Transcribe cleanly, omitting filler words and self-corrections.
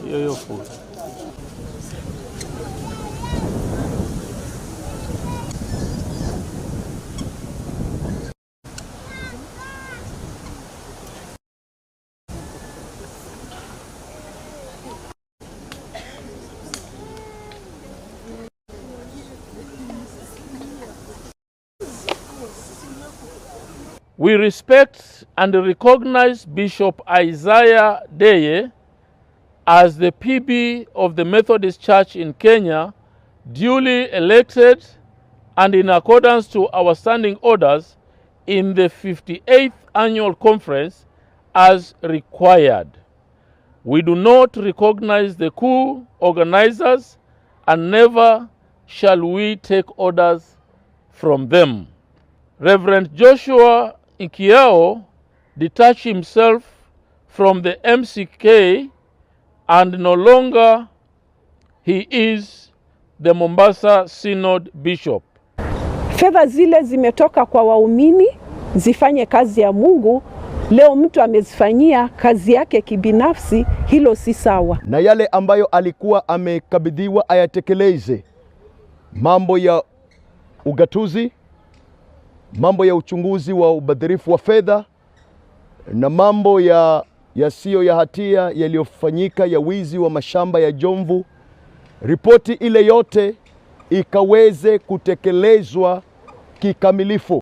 Hiyo hiyo full. We respect and recognize Bishop Isaiah Deye as the PB of the Methodist Church in Kenya, duly elected and in accordance to our standing orders in the 58th Annual Conference as required. We do not recognize the coup organizers and never shall we take orders from them. Reverend Joshua Nkiao detached himself from the MCK and no longer he is the Mombasa Synod Bishop. Fedha zile zimetoka kwa waumini zifanye kazi ya Mungu. Leo mtu amezifanyia kazi yake kibinafsi, hilo si sawa. Na yale ambayo alikuwa amekabidhiwa ayatekeleze, mambo ya ugatuzi, mambo ya uchunguzi wa ubadhirifu wa fedha na mambo ya yasiyo ya hatia yaliyofanyika ya wizi wa mashamba ya Jomvu. Ripoti ile yote ikaweze kutekelezwa kikamilifu.